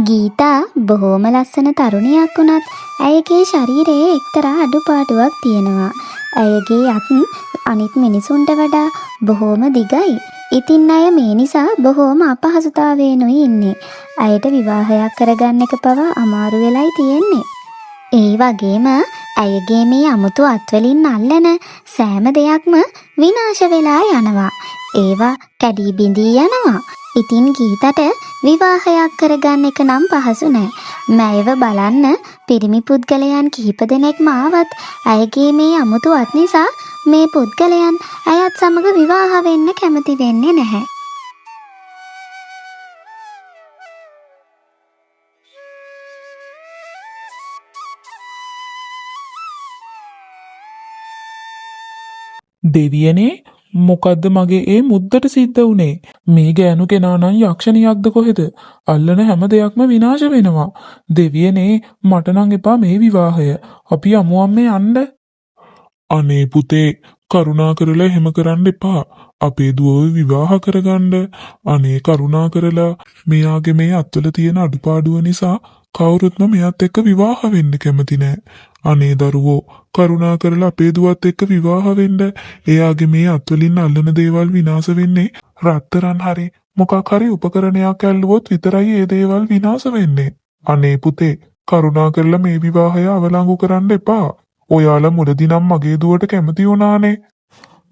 ගීතා බොහෝම ලස්සන තරුණියක් වුණත් ඇයගේ ශරීරයේ එක්තරා අඩුපාඩුවක් තියෙනවා. ඇයගේ අත් අනිත් මිනිසුන්ට වඩා බොහෝම දිගයි. ඉතින් ඇය මේ නිසා බොහෝම අපහසුතාවයෙනුයි ඉන්නේ. ඇයට විවාහයක් කරගන්න එක පවා අමාරු වෙලයි තියෙන්නේ. ඒ වගේම ඇයගේ මේ අමුතු අත්වලින් අල්ලන සෑම දෙයක්ම විනාශ වෙලා යනවා. ඒවා කැඩී බිඳී යනවා. ඉතින් ගීතට විවාහයක් කරගන්න එක නම් පහසු නෑ. මැයව බලන්න පිරිමි පුද්ගලයන් කිහිප දෙනෙක්ම ආවත් ඇයගේ මේ අමුතු අත් නිසා මේ පුද්ගලයන් ඇයත් සමග විවාහ වෙන්න කැමති වෙන්නේ නැහැ. දෙවියනේ, මොකද්ද මගේ ඒ මුද්දට සිද්ධ වුනේ? මේ ගෑනු කෙනා නම් යක්ෂණියක්ද කොහෙද? අල්ලන හැම දෙයක්ම විනාශ වෙනවා. දෙවියනේ, මට නම් එපා මේ විවාහය. අපි යමු අම්මේ යන්න. අනේ පුතේ, කරුණා කරලා එහෙම කරන්න එපා. අපේ දුවව විවාහ කරගන්න. අනේ කරුණා කරලා, මෙයාගේ මේ අත්වල තියෙන අඩුපාඩුව නිසා කවුරුත්ම මෙයත් එක්ක විවාහ වෙන්න කැමති නෑ. අනේ දරුවෝ, කරුණා කරලා අපේ දුවත් එක්ක විවාහ වෙන්න. එයාගේ මේ අත්වලින් අල්ලන දේවල් විනාශ වෙන්නේ රත්තරන් හරි මොකක් හරි උපකරණයක් ඇල්ලුවොත් විතරයි ඒ දේවල් විනාශ වෙන්නේ. අනේ පුතේ, කරුණා කරලා මේ විවාහය අවලංගු කරන්න එපා. ඔයාලා මුලදී නම් මගේ දුවට කැමති වුණානේ.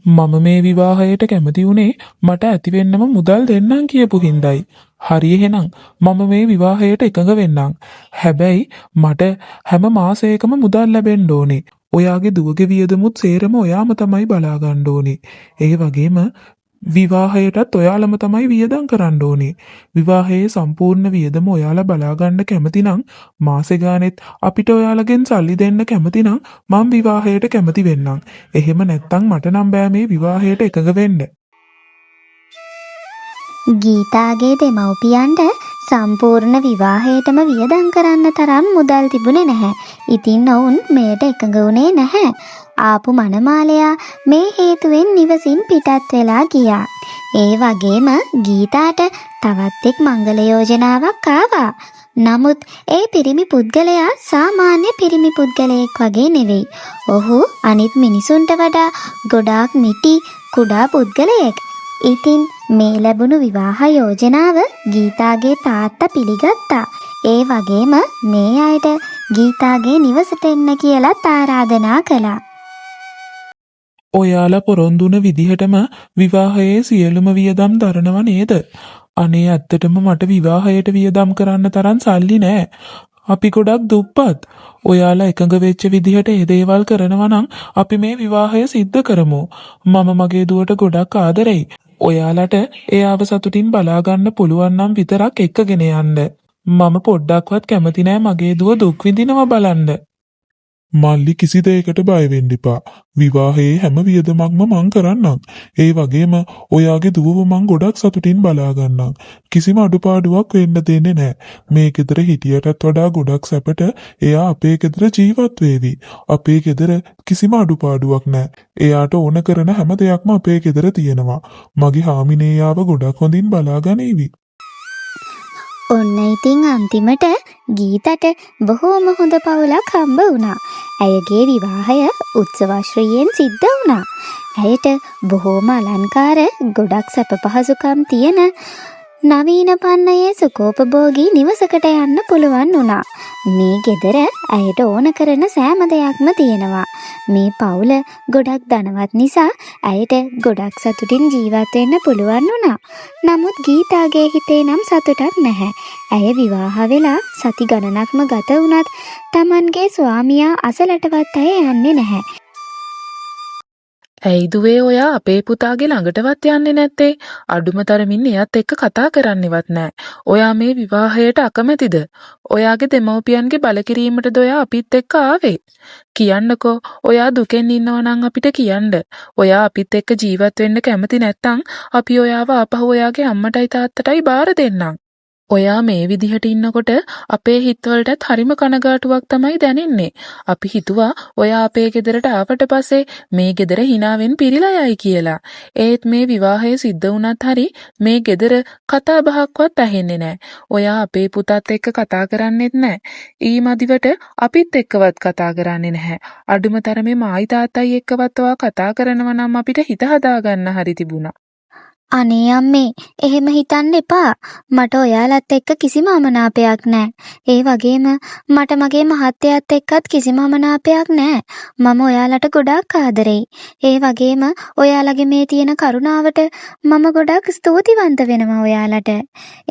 මම මේ විවාහයට කැමති වුණේ මට ඇති වෙන්නම මුදල් දෙන්නම් කියපු හින්දායි. හරි, එහෙනම් මම මේ විවාහයට එකඟ වෙන්නම්. හැබැයි මට හැම මාසයකම මුදල් ලැබෙන්න ඕනේ. ඔයාගේ දුවගේ වියදමුත් සේරම ඔයාම තමයි බලා ගන්න ඕනේ. ඒ වගේම විවාහයටත් ඔයාලම තමයි වියදම් කරන්න ඕනේ. විවාහයේ සම්පූර්ණ වියදම ඔයාලා බලා ගන්න කැමති නම්, මාසෙ ගානෙත් අපිට ඔයාලගෙන් සල්ලි දෙන්න කැමති නම් මං විවාහයට කැමති වෙන්නම්. එහෙම නැත්තම් මට නම් බෑ මේ විවාහයට එකඟ වෙන්න. ගීතාගේ දෙමව්පියන්ට සම්පූර්ණ විවාහයටම වියදම් කරන්න තරම් මුදල් තිබුණේ නැහැ. ඉතින් ඔවුන් මෙයට එකඟ වුණේ නැහැ. ආපු මනමාලයා මේ හේතුවෙන් නිවසින් පිටත් වෙලා ගියා. ඒ වගේම ගීතාට තවත් එක් මංගල යෝජනාවක් ආවා. නමුත් ඒ පිරිමි පුද්ගලයා සාමාන්‍ය පිරිමි පුද්ගලයෙක් වගේ නෙවෙයි. ඔහු අනිත් මිනිසුන්ට වඩා ගොඩාක් මිටි කුඩා පුද්ගලයෙක්. ඉතින් මේ ලැබුණු විවාහ යෝජනාව ගීතාගේ තාත්තා පිළිගත්තා. ඒ වගේම මේ අයට ගීතාගේ නිවසට එන්න කියලත් ආරාධනා කළා. ඔයාලා පොරොන්දු වුණ විදිහටම විවාහයේ සියලුම වියදම් දරනව නේද? අනේ ඇත්තටම මට විවාහයට වියදම් කරන්න තරම් සල්ලි නෑ. අපි ගොඩක් දුප්පත්. ඔයාලා එකඟ වෙච්ච විදිහට ඒ දේවල් කරනවා නම් අපි මේ විවාහය සිද්ධ කරමු. මම මගේ දුවට ගොඩක් ආදරෙයි. ඔයාලට එයාව සතුටින් බලා ගන්න පුළුවන් නම් විතරක් එක්කගෙන යන්න. මම පොඩ්ඩක්වත් කැමති නෑ මගේ දුව දුක් විඳිනවා බලන්න. මල්ලි, කිසි දෙයකට බය වෙන්න එපා. විවාහයේ හැම වියදමක්ම මං කරන්නම්. ඒ වගේම ඔයාගේ දුවව මං ගොඩක් සතුටින් බලා ගන්නම්. කිසිම අඩුපාඩුවක් වෙන්න දෙන්නේ නෑ. මේ ගෙදර හිටියටත් වඩා ගොඩක් සැපට එයා අපේ ගෙදර ජීවත් වේවි. අපේ ගෙදර කිසිම අඩුපාඩුවක් නෑ. එයාට ඕන කරන හැම දෙයක්ම අපේ ගෙදර තියෙනවා. මගේ හාමිනේ එයාව ගොඩක් හොඳින් බලා ගනීවි. ඔන්න ඉතින් අන්තිමට ගීතට බොහෝම හොඳ පවුලක් හම්බ වුණා. ඇයගේ විවාහය උත්සවශ්‍රීයෙන් සිද්ධ වුණා. ඇයට බොහෝම අලංකාර, ගොඩක් සැප පහසුකම් තියෙන නවීන පන්නයේ සුඛෝපභෝගී නිවසකට යන්න පුළුවන් වුණා. මේ ගෙදර ඇයට ඕන කරන සෑම දෙයක්ම තියෙනවා. මේ පවුල ගොඩක් ධනවත් නිසා ඇයට ගොඩක් සතුටින් ජීවත් වෙන්න පුළුවන් වුණා. නමුත් ගීතාගේ හිතේ නම් සතුටක් නැහැ. ඇය විවාහ වෙලා සති ගණනක්ම ගත වුණත් තමන්ගේ ස්වාමියා අසලටවත් ඇය යන්නේ නැහැ. ඇයි දුවේ ඔයා අපේ පුතාගේ ළඟටවත් යන්නේ නැත්තේ? අඩුම තරමින් එයත් එක්ක කතා කරන්නෙවත් නෑ. ඔයා මේ විවාහයට අකමැතිද? ඔයාගේ දෙමව්පියන්ගේ බලකිරීමටද ඔයා අපිත් එක්ක ආවේ? කියන්නකෝ, ඔයා දුකෙන් ඉන්නවා නම් අපිට කියන්න. ඔයා අපිත් එක්ක ජීවත් වෙන්න කැමති නැත්තම් අපි ඔයාව ආපහු ඔයාගේ අම්මටයි තාත්තටයි බාර දෙන්නම්. ඔයා මේ විදිහට ඉන්නකොට අපේ හිතවලටත් හරිම කනගාටුවක් තමයි දැනෙන්නේ. අපි හිතුවා ඔයා අපේ ගෙදරට ආවට පස්සේ මේ ගෙදර හිනාවෙන් පිරීලා යයි කියලා. ඒත් මේ විවාහය සිද්ධ වුණත් හරි මේ ගෙදර කතා බහක්වත් ඇහෙන්නේ නෑ. ඔයා අපේ පුතත් එක්ක කතා කරන්නෙත් නෑ. ඊ මදිවට අපිත් එක්කවත් කතා කරන්නේ නැහැ. අඩුම තරමේ මායි තාත්තයි එක්කවත් ඔයා කතා කරනවා නම් අපිට හිත හදාගන්න හරි තිබුණා. අනේ අම්මේ, එහෙම හිතන්න එපා. මට ඔයාලත් එක්ක කිසිම අමනාපයක් නෑ. ඒ වගේම මට මගේ මහත්තයාත් එක්කත් කිසිම අමනාපයක් නෑ. මම ඔයාලට ගොඩාක් ආදරෙයි. ඒ වගේම ඔයාලගේ මේ තියෙන කරුණාවට මම ගොඩක් ස්තුතිවන්ත වෙනවා ඔයාලට.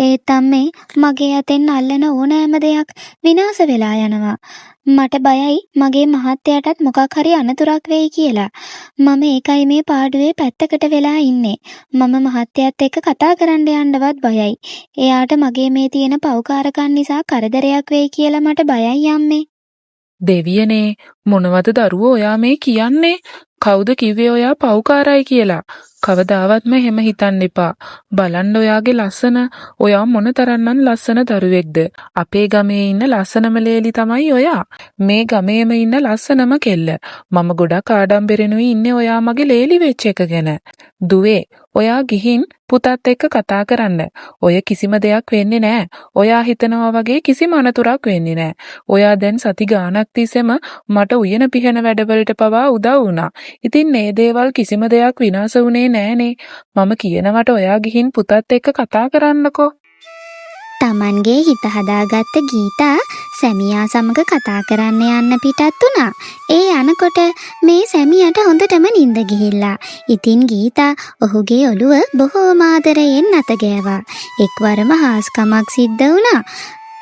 ඒත් අම්මේ, මගේ අතෙන් අල්ලන ඕනෑම දෙයක් විනාශ වෙලා යනවා. මට බයයි මගේ මහත්තයාටත් මොකක් හරි අනතුරක් වෙයි කියලා. මම ඒකයි මේ පාඩුවේ පැත්තකට වෙලා ඉන්නේ. මම මහත්තයාත් එක්ක කතා කරන්න යන්නවත් බයයි. එයාට මගේ මේ තියෙන පව්කාරකම් නිසා කරදරයක් වෙයි කියලා මට බයයි අම්මේ. දෙවියනේ, මොනවද දරුවෝ ඔයා මේ කියන්නේ? කවුද කිව්වේ ඔයා පව්කාරයි කියලා? කවදාවත්ම එහෙම හිතන්න එපා. බලන්න ඔයාගේ ලස්සන, ඔයා මොන තරම්නම් ලස්සන දරුවෙක්ද? අපේ ගමේ ඉන්න ලස්සනම ලේලි තමයි ඔයා. මේ ගමේම ඉන්න ලස්සනම කෙල්ල. මම ගොඩක් ආඩම්බරෙනුයි ඉන්නේ ඔයා මගේ ලේලි වෙච්ච එක ගැන. දුවේ, ඔයා ගිහින් පුතත් එක්ක කතා කරන්න. ඔය කිසිම දෙයක් වෙන්නේ නෑ. ඔයා හිතනවා වගේ කිසිම අනතුරක් වෙන්නේ නෑ. ඔයා දැන් සති ගාණක් තිස්සෙම මට උයන පිහන වැඩවලට පවා උදව් වුණා. ඉතින් මේ දේවල් කිසිම දෙයක් විනාශ වුණේ නෑනේ. මම කියනවට ඔයා ගිහින් පුතත් එක්ක කතා කරන්නකෝ. තමන්ගේ හිත හදාගත්ත ගීතා සැමියා සමග කතා කරන්න යන්න පිටත් වුණා. ඒ යනකොට මේ සැමියාට හොඳටම නින්ද ගිහිල්ලා. ඉතින් ගීතා ඔහුගේ ඔළුව බොහෝම ආදරයෙන් අත ගෑවා. එක්වරම හාස්කමක් සිද්ධ වුණා.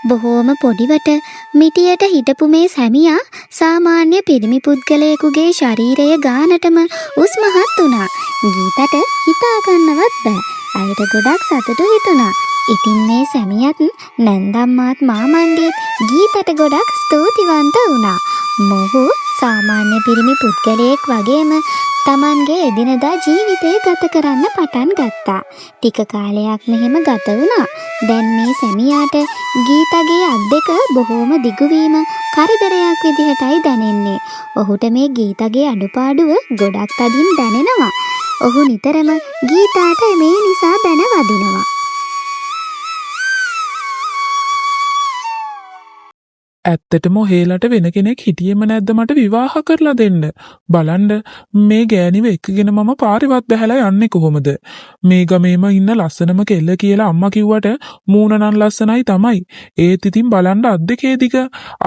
බොහෝම පොඩිවට මිටියට හිටපු මේ සැමියා සාමාන්‍ය පිරිමි පුද්ගලයෙකුගේ ශරීරය ගානටම උස් මහත් වුණා. ගීතට හිතා ගන්නවත් බෑ. ඇයට ගොඩක් සතුටු හිතුණා. ඉතින් මේ සැමියත් නැන්දම්මාත් මාමණ්ඩියත් ගීතට ගොඩක් ස්තුතිවන්ත වුණා. මොහු සාමාන්‍ය පිරිමි පුද්ගලයෙක් වගේම තමන්ගේ එදිනදා ජීවිතය ගත කරන්න පටන් ගත්තා. ටික කාලයක් මෙහෙම ගත වුණා. දැන් මේ සැමියාට ගීතගේ අත් දෙක බොහෝම දිගු වීම කරදරයක් විදිහටයි දැනෙන්නේ. ඔහුට මේ ගීතගේ අඩුපාඩුව ගොඩක් තදින් දැනෙනවා. ඔහු නිතරම ගීතාට මේ නිසා බැන වදිනවා. ඇත්තටම ඔහේලට වෙන කෙනෙක් හිටියෙම නැද්ද මට විවාහ කරලා දෙන්න? බලන්න මේ ගෑණිව එක්කගෙන මම පාරෙවත් බැහැලා යන්නේ කොහොමද? මේ ගමේම ඉන්න ලස්සනම කෙල්ල කියලා අම්මා කිව්වට මූණ නම් ලස්සනයි තමයි. ඒත් ඉතින් බලන්න අත් දෙකේ දිග,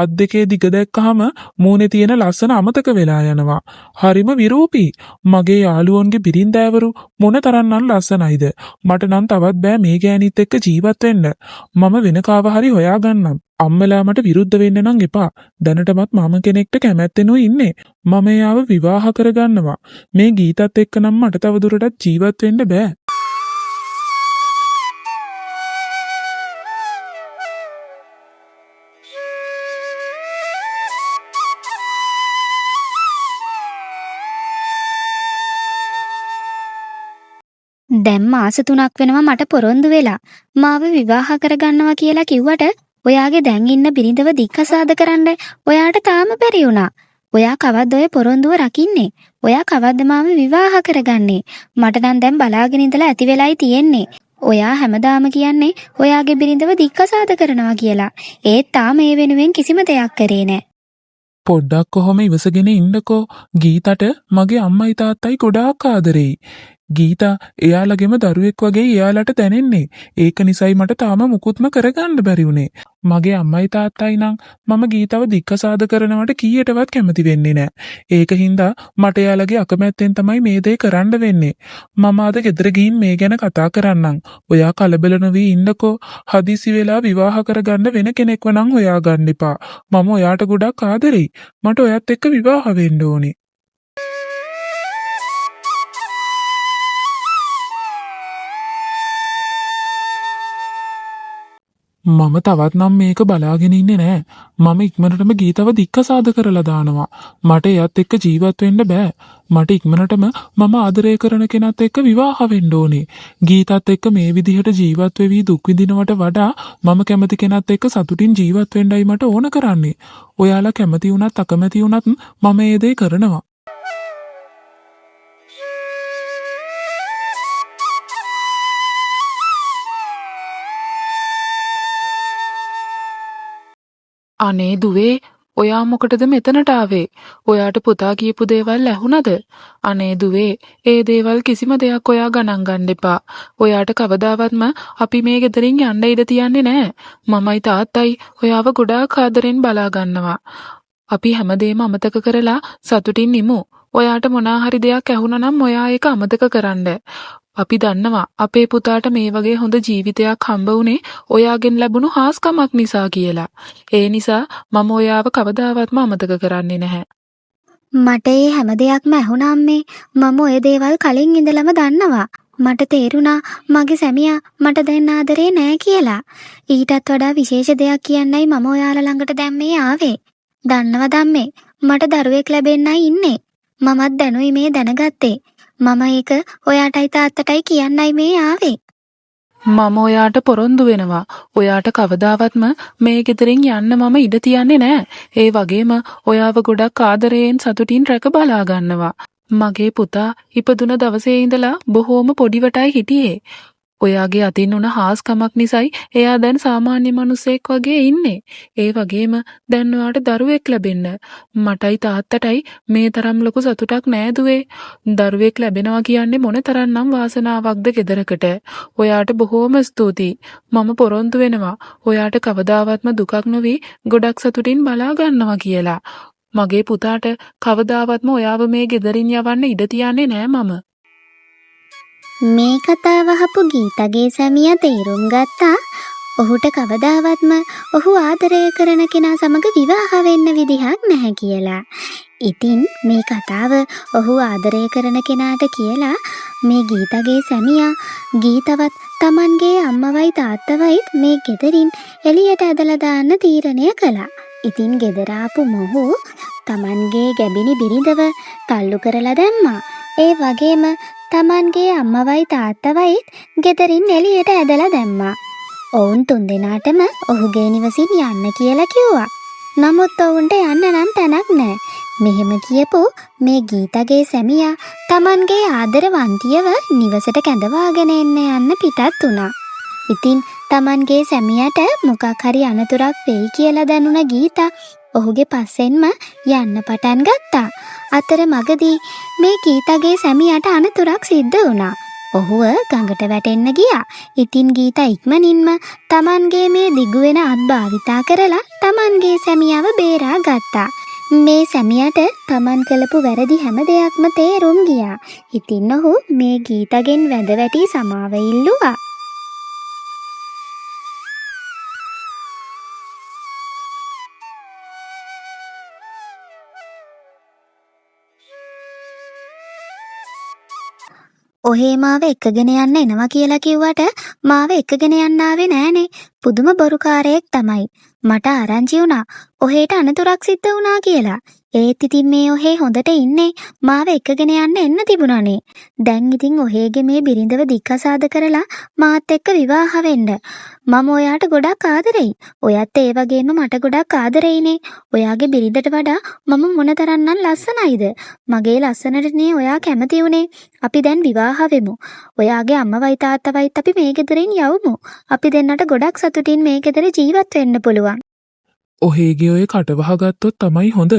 අත් දෙකේ දිග දැක්කහම මූණේ තියෙන ලස්සන අමතක වෙලා යනවා. හරිම විරූපී. මගේ යාළුවන්ගේ බිරින්දෑවරු මොන තරම්නම් ලස්සනයිද? මට නම් තවත් බෑ මේ ගෑණිත් එක්ක ජීවත් වෙන්න. මම වෙන කාව හරි හොයාගන්නම්. අම්මලා මට විරුද්ධ වෙන්න නම් එපා. දැනටමත් මම කෙනෙක්ට කැමැත්තෙනුයි ඉන්නේ. මම එයාව විවාහ කරගන්නවා. මේ ගීතත් එක්ක නම් මට තවදුරටත් ජීවත් වෙන්න බෑ. දැන් මාස 3ක් වෙනවා මට පොරොන්දු වෙලා. මාව විවාහ කරගන්නවා කියලා කිව්වට ඔයාගේ දැන් ඉන්න බිරිඳව දික්කසාද කරන්න ඔයාට තාම බැරි වුණා. ඔයා කවද්ද ඔය පොරොන්දුව රකින්නේ? ඔයා කවද්ද මාව විවාහ කරගන්නේ? මට නම් දැන් බලාගෙන ඉඳලා ඇති වෙලයි තියෙන්නේ. ඔයා හැමදාම කියන්නේ ඔයාගේ බිරිඳව දික්කසාද කරනවා කියලා. ඒත් තාම ඒ වෙනුවෙන් කිසිම දෙයක් කරේ නෑ. පොඩ්ඩක් කොහොම ඉවසගෙන ඉන්නකෝ. ගීතට මගේ අම්මයි තාත්තයි ගොඩාක් ආදරෙයි. ගීතා එයාලගෙම දරුවෙක් වගේ එයාලට දැනෙන්නේ. ඒක නිසයි මට තාම මුකුත්ම කරගන්න බැරි වුණේ. මගේ අම්මයි තාත්තයි නම් මම ගීතව දික්කසාද කරනවට කීයටවත් කැමති වෙන්නේ නෑ. ඒක හින්දා මට එයාලගේ අකමැත්තෙන් තමයි මේ දේ කරන්න වෙන්නේ. මම අද ගෙදර ගිහින් මේ ගැන කතා කරන්නම්. ඔයා කලබල නොවී ඉන්නකෝ. හදිසි වෙලා විවාහ කරගන්න වෙන කෙනෙක්ව නම් හොයාගන්න එපා. මම ඔයාට ගොඩක් ආදරෙයි. මට ඔයත් එක්ක විවාහ වෙන්න ඕනේ. මම තවත් නම් මේක බලාගෙන ඉන්නේ නෑ. මම ඉක්මනටම ගීතව දික්කසාද කරලා දානවා. මට එයත් එක්ක ජීවත් වෙන්න බෑ. මට ඉක්මනටම මම ආදරය කරන කෙනත් එක්ක විවාහ වෙන්න ඕනේ. ගීතත් එක්ක මේ විදිහට ජීවත් වෙවි දුක් විඳිනවට වඩා මම කැමති කෙනත් එක්ක සතුටින් ජීවත් වෙන්නයි මට ඕන කරන්නේ. ඔයාලා කැමති වුණත් අකමැති වුණත් මම ඒ දේ කරනවා. අනේ දුවේ, ඔයා මොකටද මෙතනට ආවේ? ඔයාට පුතා කියපු දේවල් ඇහුණද? අනේ දුවේ, ඒ දේවල් කිසිම දෙයක් ඔයා ගණන් ගන්න එපා. ඔයාට කවදාවත්ම අපි මේ ගෙදරින් යන්න ඉඩ තියන්නේ නෑ. මමයි තාත්තයි ඔයාව ගොඩාක් ආදරෙන් බලා ගන්නවා. අපි හැමදේම අමතක කරලා සතුටින් ඉමු. ඔයාට මොනා හරි දෙයක් ඇහුණා නම් ඔයා ඒක අමතක කරන්න. අපි දන්නවා අපේ පුතාට මේ වගේ හොඳ ජීවිතයක් හම්බ වුණේ ඔයාගෙන් ලැබුණු හාස්කමක් නිසා කියලා. ඒ නිසා මම ඔයාව කවදාවත්ම අමතක කරන්නේ නැහැ. මට ඒ හැම දෙයක්ම ඇහුණා අම්මේ. මම ඔය දේවල් කලින් ඉඳලම දන්නවා. මට තේරුණා මගේ සැමියා මට දැන් ආදරේ නෑ කියලා. ඊටත් වඩා විශේෂ දෙයක් කියන්නයි මම ඔයාලා ළඟට දැන් මේ ආවේ. දන්නවද අම්මේ, මට දරුවෙක් ලැබෙන්නයි ඉන්නේ. මමත් දැනුයි මේ දැනගත්තේ. මම ඒක ඔයාටයි තාත්තටයි කියන්නයි මේ ආවේ. මම ඔයාට පොරොන්දු වෙනවා. ඔයාට කවදාවත්ම මේ ගෙදරින් යන්න මම ඉඩ තියන්නේ නෑ. ඒ වගේම ඔයාව ගොඩක් ආදරයෙන් සතුටින් රැක බලා ගන්නවා. මගේ පුතා ඉපදුන දවසේ ඉඳලා බොහෝම පොඩිවටයි හිටියේ. ඔයාගේ අතින් වුණ හාස්කමක් නිසයි එයා දැන් සාමාන්‍ය මිනිසෙක් වගේ ඉන්නේ. ඒ වගේම දැන් ඔයාට දරුවෙක් ලැබෙන්න. මටයි තාත්තටයි මේ තරම් ලොකු සතුටක් නෑ දුවේ. දරුවෙක් ලැබෙනවා කියන්නේ මොන තරම්නම් වාසනාවක්ද ගෙදරකට. ඔයාට බොහෝම ස්තුතියි. මම පොරොන්දු වෙනවා ඔයාට කවදාවත්ම දුකක් නොවි ගොඩක් සතුටින් බලා ගන්නවා කියලා. මගේ පුතාට කවදාවත්ම ඔයාව මේ ගෙදරින් යවන්න ඉඩ තියන්නේ නෑ මම. මේ කතාව අහපු ගීතගේ සැමියා තේරුම් ගත්තා ඔහුට කවදාවත්ම ඔහු ආදරය කරන කෙනා සමග විවාහ වෙන්න විදිහක් නැහැ කියලා. ඉතින් මේ කතාව ඔහු ආදරය කරන කෙනාට කියලා මේ ගීතගේ සැමියා ගීතවත් තමන්ගේ අම්මවයි තාත්තවයිත් මේ ගෙදරින් එළියට ඇදලා දාන්න තීරණය කළා. ඉතින් ගෙදර ආපු මොහු තමන්ගේ ගැබිණි බිරිඳව තල්ලු කරලා දැම්මා. ඒ වගේම තමන්ගේ අම්මවයි තාත්තවයිත් ගෙදරින් එළියට ඇදලා දැම්මා. ඔවුන් තුන්දෙනාටම ඔහුගේ නිවසින් යන්න කියලා කිව්වා. නමුත් ඔවුන්ට යන්න නම් තැනක් නෑ. මෙහෙම කියපු මේ ගීතගේ සැමියා තමන්ගේ ආදරවන්තියව නිවසට කැඳවාගෙන එන්න යන්න පිටත් වුණා. ඉතින් තමන්ගේ සැමියාට මොකක් හරි අනතුරක් වෙයි කියලා දැනුණ ගීතා ඔහුගේ පස්සෙන්ම යන්න පටන් ගත්තා. අතර මගදී මේ ගීතගේ සැමියාට අනතුරක් සිද්ධ වුණා. ඔහුව ගඟට වැටෙන්න ගියා. ඉතින් ගීතා ඉක්මනින්ම තමන්ගේ මේ දිගු වෙන අත් භාවිතා කරලා තමන්ගේ සැමියාව බේරා ගත්තා. මේ සැමියාට තමන් කළපු වැරදි හැම දෙයක්ම තේරුම් ගියා. ඉතින් ඔහු මේ ගීතගෙන් වැඳ වැටි සමාව ඉල්ලුවා. ඔහේ මාව එක්කගෙන යන්න එනවා කියලා කිව්වට මාව එක්කගෙන යන්න ආවේ නෑනේ. පුදුම බොරුකාරයෙක් තමයි. මට ආරංචි වුණා ඔහෙට අනතුරක් සිද්ධ වුණා කියලා. ඒත් ඉතින් මේ ඔහේ හොඳට ඉන්නේ, මාව එක්කගෙන යන්න එන්න තිබුණානේ. දැන් ඉතින් ඔහේගේ මේ බිරිඳව දික්කසාද කරලා මාත් එක්ක විවාහ වෙන්න. මම ඔයාට ගොඩක් ආදරෙයි. ඔයත් ඒ වගේම මට ගොඩක් ආදරෙයිනේ. ඔයාගේ බිරිඳට වඩා මම මොනතරම්නම් ලස්සනයිද? මගේ ලස්සනටනේ ඔයා කැමති වුණේ. අපි දැන් විවාහ වෙමු. ඔයාගේ අම්මවයි තාත්තවයිත් අපි මේ ගෙදරින් යවමු. අපි දෙන්නට ගොඩක් සතුටින් මේ ගෙදර ජීවත් වෙන්න පුළුවන්. ඔහේගේ ඔය කට වහගත්තොත් තමයි හොඳ.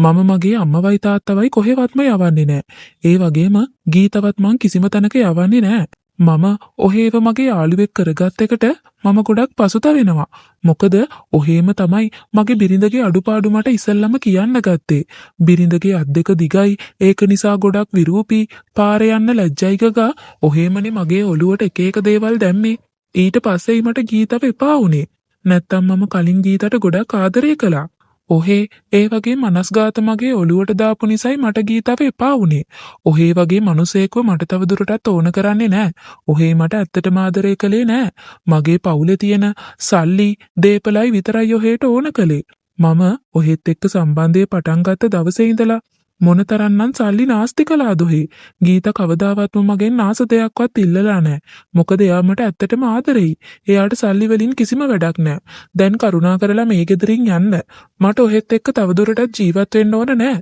මම මගේ අම්මවයි තාත්තවයි කොහෙවත්ම යවන්නේ නෑ. ඒ වගේම ගීතවත් මං කිසිම තැනක යවන්නේ නෑ. මම ඔහේව මගේ යාළුවෙක් කරගත් එකට මම ගොඩක් පසුතැවෙනවා. මොකද ඔහේම තමයි මගේ බිරිඳගේ අඩුපාඩු මට ඉස්සෙල්ලම කියන්න ගත්තේ. බිරිඳගේ අත් දෙක දිගයි, ඒක නිසා ගොඩක් විරූපී, පාරේ යන්න ලැජ්ජයි ගගා ඔහේමනේ මගේ ඔළුවට එක එක දේවල් දැම්මේ. ඊට පස්සෙයි මට ගීතව එපා වුණේ. නැත්තම් මම කලින් ගීතට ගොඩක් ආදරය කළා. ඔහේ ඒ වගේ මනස්ගාත මගේ ඔළුවට දාපු නිසයි මට ගීතාව එපා වුනේ. ඔහේ වගේ මනුස්සයෙක්ව මට තව දුරටත් ඕන කරන්නේ නෑ. ඔහේ මට ඇත්තටම ආදරය කළේ නෑ. මගේ පවුලේ තියෙන සල්ලි දේපලයි විතරයි ඔහේට ඕන කළේ. මම ඔහෙත් එක්ක සම්බන්ධය පටන් ගත්ත දවසේ ඉඳලා මොනතරම්නම් සල්ලි නාස්ති කළාද ඔහේ. ගීතා කවදාවත්ම මගෙන් ආස දෙයක්වත් ඉල්ලලා නෑ. මොකද එයා මට ඇත්තටම ආදරෙයි. එයාට සල්ලි වලින් කිසිම වැඩක් නෑ. දැන් කරුණා කරලා මේ ගෙදරින් යන්න. මට ඔහෙත් එක්ක තවදුරටත් ජීවත් වෙන්න ඕන නෑ.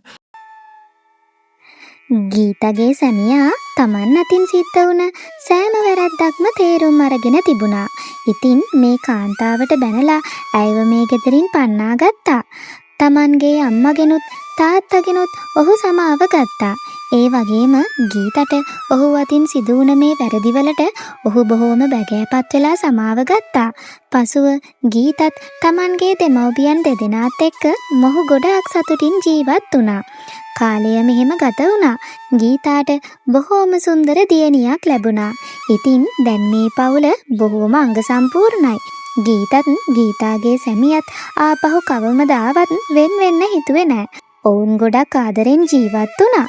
ගීතගේ සැමියා තමන් අතින් සිද්ධ වුණ සෑම වැරැද්දක්ම තේරුම් අරගෙන තිබුණා. ඉතින් මේ කාන්තාවට බැනලා ඇයව මේ ගෙදරින් පන්නා ගත්තා. තමන්ගේ අම්මගෙනුත් තාත්තගෙනුත් ඔහු සමාව ගත්තා. ඒ වගේම ගීතට ඔහු අතින් සිදු වුණ මේ වැරදිවලට ඔහු බොහෝම බැගෑපත් වෙලා සමාව ගත්තා. පසුව ගීතත් තමන්ගේ දෙමව්පියන් දෙදෙනාත් එක්ක මොහු ගොඩාක් සතුටින් ජීවත් වුණා. කාලය මෙහෙම ගත වුණා. ගීතාට බොහෝම සුන්දර දියණියක් ලැබුණා. ඉතින් දැන් මේ පවුල බොහෝම අංග සම්පූර්ණයි. ගීතත් ගීතාගේ සැමියාත් ආපහු කවමදාවත් වෙන් වෙන්න හිතුවේ නෑ. ඔවුන් ගොඩක් ආදරෙන් ජීවත් වුණා.